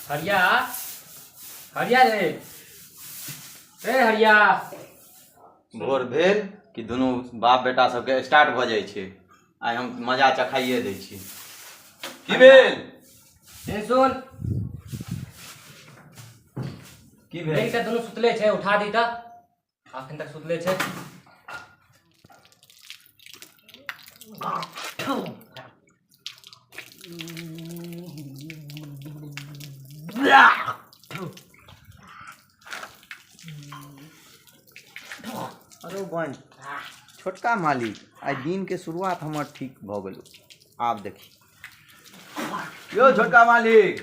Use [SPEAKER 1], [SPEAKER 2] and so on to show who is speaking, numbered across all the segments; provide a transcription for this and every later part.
[SPEAKER 1] हरिया, हरिया रे, ए हरिया।
[SPEAKER 2] भोर भेल कि दुनू बाप बेटा सबके स्टार्ट भऽ जाइ छै। आइ हम मजा चखाइए दै छी। की भेल?
[SPEAKER 1] ए सुन।
[SPEAKER 2] की भेल?
[SPEAKER 1] देख तऽ दुनू सुतले छै, उठा दी तऽ, अखन तक सुतले छै।
[SPEAKER 2] अरे बन छोटका मालिक, आइ दिन के शुरुआत हमर ठीक भऽ गेल। आब देखी यौ छोटका मालिक,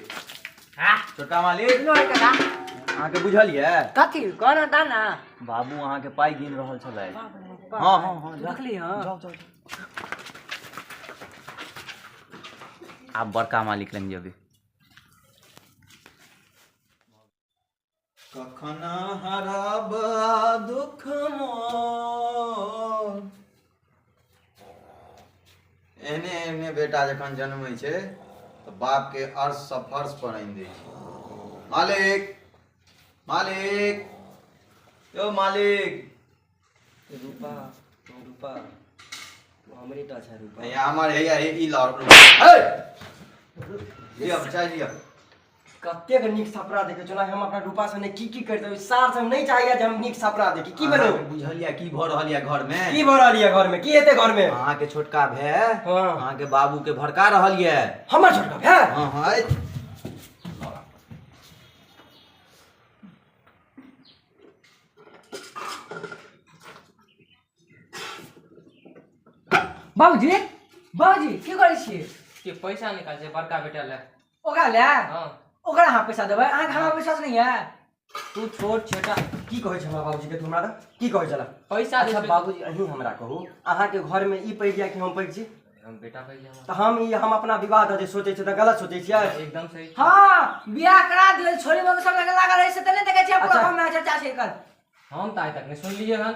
[SPEAKER 2] छोटका मालिक, अहाँके बुझल यऽ?
[SPEAKER 3] कथी कहना ता ना।
[SPEAKER 2] बाबू अहाँके पाइ गिन रहल छलै। हँ हँ हँ, जाउ।
[SPEAKER 3] देखली? हँ।
[SPEAKER 2] जाउ जाउ जाउ। आब बड़का मालिक लग जेबै। कखन हरब दुख मोर? एहने एहने बेटा जखन जन्मै छै तऽ बापके अर्श सँ फर्श पर आनि दै छै। मालिक, मालिक, यौ मालिक।
[SPEAKER 4] रूपा, रूपा, तू हमरे टा छै रूपा।
[SPEAKER 2] हैया हमर, हैया हे, ई लाउ। हे लिअ, चाय लिअ।
[SPEAKER 4] कतेक नीक सपना देखै छलहुँ हम अपना रूपा सने। की की करितहुँ सार सब नहि चाहैया जे हम नीक सपना देखी। की भेलौ?
[SPEAKER 2] अहाँके बुझल यऽ की भऽ रहल यऽ घरमे?
[SPEAKER 4] की भऽ रहल यऽ घरमे? की हेतै घरमे?
[SPEAKER 2] अहाँके छोटका भाय
[SPEAKER 4] हँ।
[SPEAKER 2] अहाँके बाबू के भड़का रहल यऽ।
[SPEAKER 4] हमर छोटका भाय?
[SPEAKER 2] हँ हँ।
[SPEAKER 3] बाबूजी, बाबूजी, की करै छियै?
[SPEAKER 1] के पैसा निकाल छै बड़का बेटा ले।
[SPEAKER 3] ओकरा ले?
[SPEAKER 1] हँ।
[SPEAKER 3] ओकरा अहाँ पैसा देबै? अहाँके हमरा विश्वास नहि है?
[SPEAKER 1] तू छोट छेटा।
[SPEAKER 4] की कहै छै हमरा बाबूजी के? तू हमरा दऽ की कहै छला?
[SPEAKER 1] पैसा
[SPEAKER 4] अच्छा
[SPEAKER 1] दे।
[SPEAKER 4] बाबूजी, अहीं हमरा कहू, अहाँके घरमे ई पैघ यऽ कि हम पैघ छी?
[SPEAKER 1] हम बेटा पैघ हम।
[SPEAKER 4] तऽ हम ई हम अपना विवाह दऽ जे सोचै छियै तऽ गलत सोचै छियै?
[SPEAKER 1] एकदम सही।
[SPEAKER 3] हँ, बियाह करा दियौ। छोरी बाबू सब लगे लागल रहै से तऽ नहि देखै छियै पूरा
[SPEAKER 4] अच्छा।
[SPEAKER 3] गाँवमे चर्चा छै एकर।
[SPEAKER 1] हम तऽ आइ तक नहि सुनलियै हन।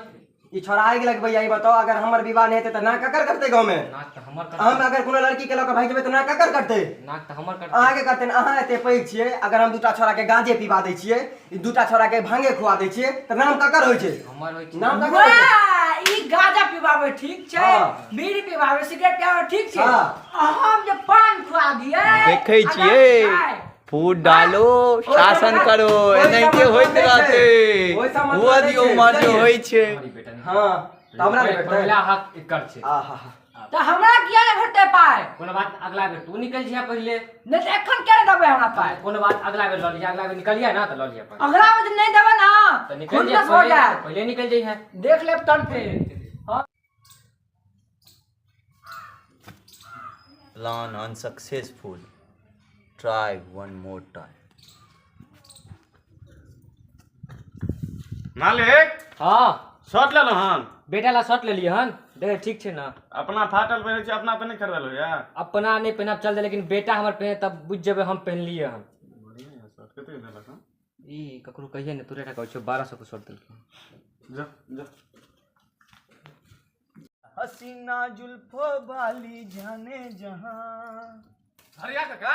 [SPEAKER 4] ई छोड़ा आगि लगबैया। ई बताउ, अगर हमर विवाह नहि हेतै तऽ ना ककर करतै गाँवमे?
[SPEAKER 1] नाक तऽ हमर
[SPEAKER 4] हम
[SPEAKER 1] करतै।
[SPEAKER 4] अगर कोनो लड़की के लऽ कऽ भागि जेबै तऽ ना ककर करतै?
[SPEAKER 1] नाक तऽ हमर करतै।
[SPEAKER 4] अहाँके करतै ने? अहाँ एते पैघ छियै, अगर हम दूटा छोड़ा के गांजे पिबा दै छियै, ई दूटा छोड़ा के भांगे खुआ दै छियै, तऽ नाम ककर होइ छै?
[SPEAKER 1] हमर होइ छै।
[SPEAKER 4] नाम ककर होइ छै?
[SPEAKER 3] वाह, ई गाजा पिबाबै ठीक छै, बीड़ी पिबाबै, सिगरेट पिबाबै ठीक छै, आ हम जे पान खुआ दियै
[SPEAKER 2] देखै
[SPEAKER 3] आ
[SPEAKER 2] छियै।
[SPEAKER 3] खाय।
[SPEAKER 2] फूट डालो, शासन करो।
[SPEAKER 4] ओहि सब
[SPEAKER 2] एनाहिते
[SPEAKER 4] मतलब
[SPEAKER 2] होइत
[SPEAKER 4] नहि छै।
[SPEAKER 2] रहतै।
[SPEAKER 4] ओहि सब मतलब
[SPEAKER 2] हुअ
[SPEAKER 4] नहि
[SPEAKER 2] दियौ
[SPEAKER 4] छै,
[SPEAKER 2] उमर जे
[SPEAKER 4] बुझलियै?
[SPEAKER 2] होइ छै।
[SPEAKER 1] हमर ई बेटा नहि।
[SPEAKER 4] हँ, तऽ हमरा नहि भेटतै?
[SPEAKER 1] पहिला हक एकर छै।
[SPEAKER 4] आहा।
[SPEAKER 3] तऽ हमरा किया नहि भेटतै पाइ?
[SPEAKER 1] कोनो बात, अगला बेर तू निकल जिहा पहिले।
[SPEAKER 3] नहि तऽ एखन किया नहि देबै हमरा पाइ?
[SPEAKER 1] कोनो बात, अगला बेर लऽ लिहा। अगला बेर निकलिए ना तऽ लऽ लिहा पाइ।
[SPEAKER 3] अगला बेर नहि देबै ना
[SPEAKER 1] तऽ निकल जिहा
[SPEAKER 3] खुन्नस हो
[SPEAKER 1] पहिले।
[SPEAKER 3] जायत।
[SPEAKER 1] पहिले निकल जइहे।
[SPEAKER 3] देख लेब तहन फेर। हँ।
[SPEAKER 2] Plan unsuccessful, try one more time.
[SPEAKER 5] मालिक।
[SPEAKER 1] हँ।
[SPEAKER 5] शर्ट लेलहुँ हन?
[SPEAKER 1] बेटा ला शर्ट लेलियै हन। देख, ठीक छै ने?
[SPEAKER 5] अपना फाटल पहिरै छी, अपना तऽ नहि खरीदल होइया?
[SPEAKER 1] अपना नहि पहिनब चल, लेकिन बेटा हमर पहिने तब बुझि जेबै हम पहिनलियै हन।
[SPEAKER 5] बढ़िआँ यऽ शर्ट। कतेक देलक हन?
[SPEAKER 1] ई ककरो कहिए ने, तोरे टा कहै छियौ, 1200 के शर्ट देलकै।
[SPEAKER 5] जा जा।
[SPEAKER 2] हसीना जुल्फो वाली जाने जहां।
[SPEAKER 5] हरिया काका।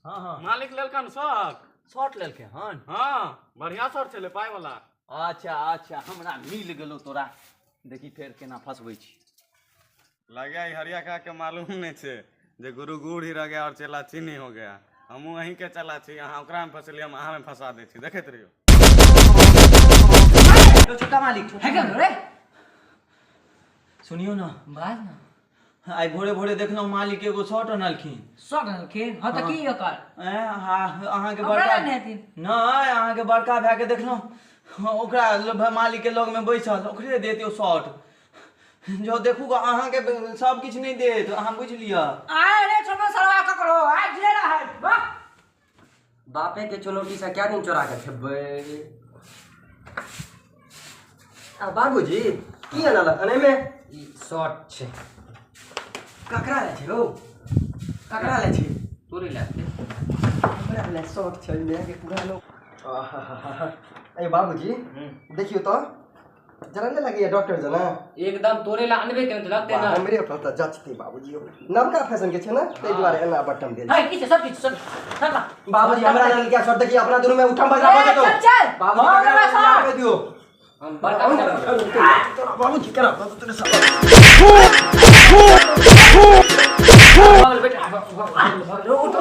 [SPEAKER 2] हँ हँ।
[SPEAKER 5] मालिक लेलकन शर्ट।
[SPEAKER 2] शर्ट लेलकै हन?
[SPEAKER 5] हँ, बढ़िआँ शर्ट छलै, पाइ वाला।
[SPEAKER 2] अच्छा अच्छा, हमरा मिल गेलो तोरा। देखी फेर केना फसबै छी।
[SPEAKER 5] लगे ई हरिया काका के मालूम नहि छै जे गुरु गुड़ ही रह गया और चेला चीनी हो गया। हमहूँ अहीं के चला छी। अहाँ ओकरा में फंसलियै, हम अहाँ में फंसा दै छी, देखैत रहियौ।
[SPEAKER 2] यौ छोटका मालिक।
[SPEAKER 3] है केहन रे?
[SPEAKER 2] सुनियौ ने।
[SPEAKER 3] बाज ने।
[SPEAKER 2] आइ भोरे भोरे देखलहुँ मालिक एगो शर्ट अनलखिन।
[SPEAKER 3] शर्ट अनलखिन? हँ, तऽ की ओकर?
[SPEAKER 2] ऐं, अहाँके
[SPEAKER 3] ओकरा
[SPEAKER 2] बड़का
[SPEAKER 3] लेने हेथिन।
[SPEAKER 2] नहि, अहाँके बड़का भायके देखलहुँ ओकरा मालिकके लगमे बैसल। ओकरे देत ओ शर्ट। जो देखू गऽ, अहाँके सब किछु नहि देत, अहाँ बुझि लिअ।
[SPEAKER 3] आय रे छोटो सरवा, ककरो आइ जे रहै वाह।
[SPEAKER 4] बापे के चुनौती से क्या दिन चोरा के खेबै? आ बाबूजी, की अनलक अनेमे?
[SPEAKER 1] ई शर्ट छै।
[SPEAKER 4] ककरा ले छै रौ? ककरा ले छै?
[SPEAKER 1] तोरे ला छै।
[SPEAKER 4] हमरा ले शर्ट छै? मैं के पूरा लो। आहाहाहा। ए बाबूजी, देखियौ तऽ। जरा नहि लगैया डॉक्टर जना
[SPEAKER 1] एकदम तोरे ला अनबे केने लगते ना।
[SPEAKER 4] हमरे ओतऽ तऽ जचतै बाबूजी, नवका फैशन के छै ने, ताहि दुआरे एना बटम देल।
[SPEAKER 1] है की छै सब किछ सब
[SPEAKER 4] बाबूजी हमरा लेल क्या शर्ट देखी, अपना दुनू में उठम बजना भऽ जेतौ।
[SPEAKER 3] चल चल
[SPEAKER 4] बाबूजी दियौ
[SPEAKER 1] हम बड़का
[SPEAKER 4] बाबूजी केना तोरे सब
[SPEAKER 1] बेटा उठ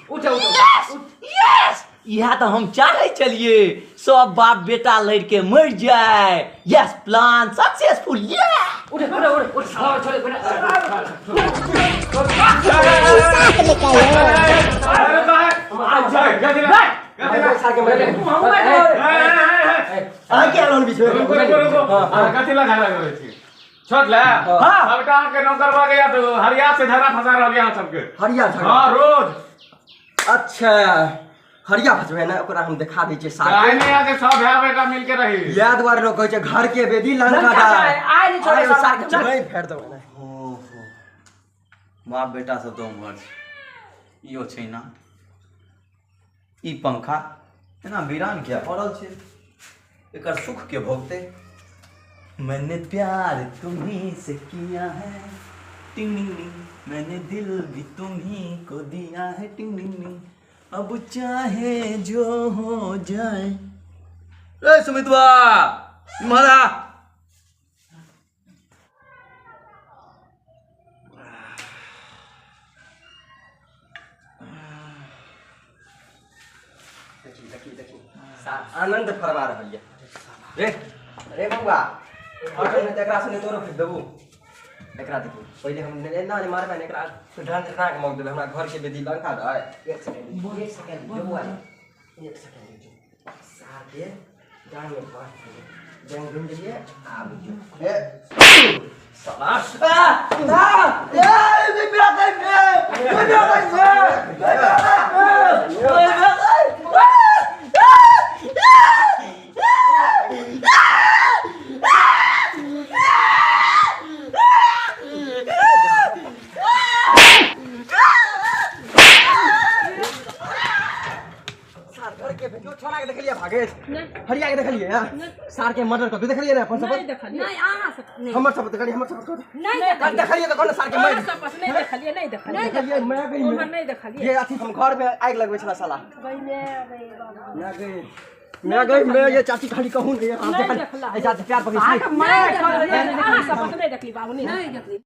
[SPEAKER 1] उठ उठ।
[SPEAKER 6] यस, इएह तऽ हम चाहै छलियै, सब बाप बेटा लड़ि के मरि जाय। Yes, plan successful. ये
[SPEAKER 1] उठ उठ उठ उठ छोड़े बेटा।
[SPEAKER 4] अहाँ के आयल बीच में?
[SPEAKER 5] रुको रुको रुको, अहाँ कथी ला झगड़ा करै छी? छोड़ ले सबटा अहाँके नौकर भऽ गया तो हरिया से झगड़ा फंसा रहल अहाँ सबके।
[SPEAKER 4] हरिया झगड़ा?
[SPEAKER 5] हाँ रोज।
[SPEAKER 4] अच्छा हरिया फसबै ने, ओकरा हम देखा दै छियै साथ।
[SPEAKER 5] काहे नहीं आके सब भाई बेटा मिल के रही।
[SPEAKER 4] इएह दुआरे लोग कहै छै घर के बेदी लंका दाय।
[SPEAKER 3] आइ नहि छोड़े
[SPEAKER 4] सार के नहीं फेर देबै ने।
[SPEAKER 2] ओहो बाप बेटा सब तऽ उम्हर छै, इहो छै ना। ई पंखा एना वीरान किया पड़ल छै, एकर सुख के भोगते।
[SPEAKER 6] मैंने प्यार तुम्ही से किया है टिंग टिंग टिंग, मैंने दिल भी तुम्ही को दिया है टिंग टिंग टिंग, अब चाहे जो हो जाए।
[SPEAKER 2] रे सुमितवा इम्हर आ।
[SPEAKER 4] देखी देखी देखी सार आनंद फरमा रहल ये। रे रे बउआ और ने एकरा से तोरो फेंक देबू। एकरा देखू पहिले हम एना नहि मारबै ने, एकरा ढंग ढंग के मौक देबै। हमरा घर के बेदी लंका दे। एक सेकंड एक सेकंड बउआ, एक सेकंड सार के डांग में बांध देबै। डांग घुम गेलियै आब ए साला
[SPEAKER 6] आ आ ए मेरा गई मेरा गई मेरा गई।
[SPEAKER 4] छोड़ा के देखलियै भागैत, हरिया के देखलियै सार के मर्डर कर देखलियै ने अपन
[SPEAKER 7] नहीं देखलियै। नहीं अहाँ सब नहीं,
[SPEAKER 4] हमर सब देखलियै, हमर सब
[SPEAKER 7] नहीं देखलियै।
[SPEAKER 4] देखलियै तऽ कोन सार के मर्डर
[SPEAKER 7] सब नहीं देखलियै, नहीं देखलियै,
[SPEAKER 4] देखलियै मैं गई
[SPEAKER 7] उम्हर नहीं देखलियै।
[SPEAKER 4] ये अथी हम घर में आग लगबै छला साला।
[SPEAKER 7] गई मैं
[SPEAKER 4] गई मैं गई मैं ये चाची खाली कहूं नहीं,
[SPEAKER 7] नहीं देखला।
[SPEAKER 4] चाची प्यार पकड़ी
[SPEAKER 7] अहाँ सब नहीं देखली बाबू, नहीं देखली।